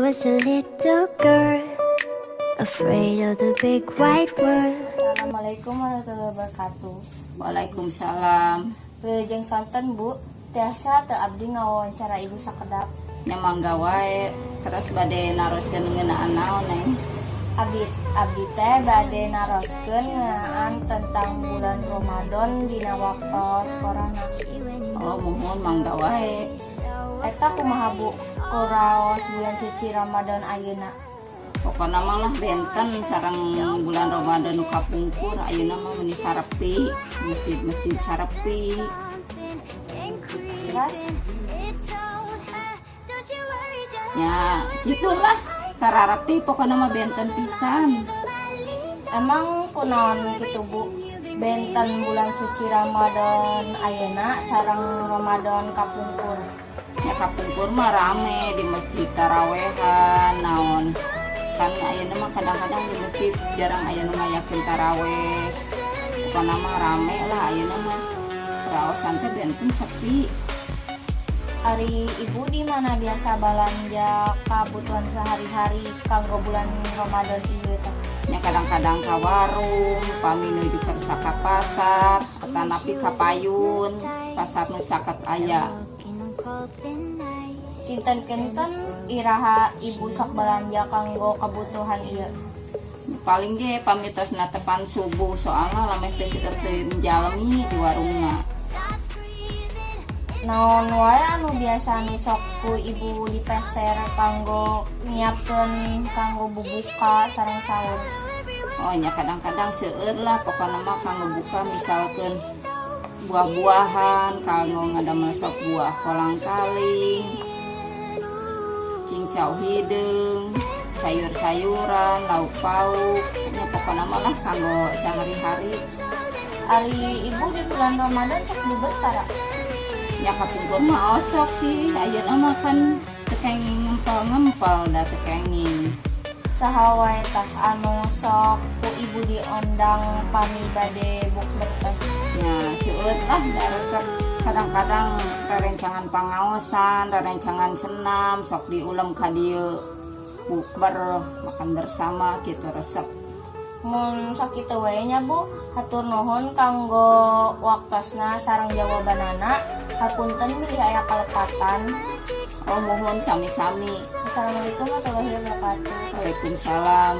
Was a little girl, afraid of the big white world. Assalamualaikum warahmatullahi wabarakatuh. Waalaikumsalam. Wilujeng sonten, Bu. Tiasa teu abdi ngawawancara Ibu sakedap? Nya, mangga wae. Terus bade naroskeun ngeunaan naon, Neng? Abdi teh bade naroskeun ngeunaan tentang bulan Ramadan dina waktos corona. Oh, muhun, mangga wae. Eta kumaha, Bu, kuraos bulan suci Ramadan ayeuna? Pokokna mah lah benten sareng bulan Ramadan nu kapungkur. Ayeuna mah meuni sarepi, masjid-masjid sarepi. Terus? Ya, gitulah, sararepi pokokna mah, benten pisan. Emang kunaon gitu, Bu, benten bulan suci Ramadan ayeuna sareng Ramadan kapungkur? Ya, kapungkur mah rame di masjid, tarawehan naon. Kan ayeuna mah kadang-kadang di masjid jarang aya nu ngayakeun taraweh. Pokokna mah rame lah, ayeuna mah raosan teh benten, sepi. Ari Ibu di mana biasa balanja kebutuhan sehari-hari kanggo bulan Ramadan ieu teh? Nya, kadang-kadang ka warung, pami nuju kersa ka pasar, atanapi ka payun, pasar nu caket aya. Kinten-kinten iraha Ibu sok balanja kanggo kebutuhan ieu? Paling ge pami tos tepan subuh, soalna lameh teh seueur teu jalmi di warungna. Naon wae anu biasa nu sok ku Ibu dipeser kanggo nyiapkeun kanggo bubuka sareng sahur? Oh nya, kadang-kadang seueur lah pokokna mah kanggo buka, misalkan buah-buahan kanggo ngadamel sop buah kolang kaling, cincau hideung, sayur-sayuran, lauk pauk, nya pokokna mah lah kanggo sehari-hari. Ari Ibu di bulan Ramadan sok bukber tara? Ya, kapungkur mah osok sih, ayeuna mah kan teu kenging ngempel-ngempel da teu kenging. Saha wae tah anu sok ku Ibu diondang pami bade bukber teh? Ya, seueur lah da resep. Kadang-kadang rerencangan pangaosan, rerencangan senam sok diulem ka dieu, bukber, makan bersama gitu, resep. Mun sakitu wae nya, Bu, hatur nuhun kanggo waktosna sareng jawabanana. Hapunten bilih aya kalepatan. Oh, muhun, sami-sami. Assalamualaikum warahmatullahi wabarakatuh. Waalaikumsalam.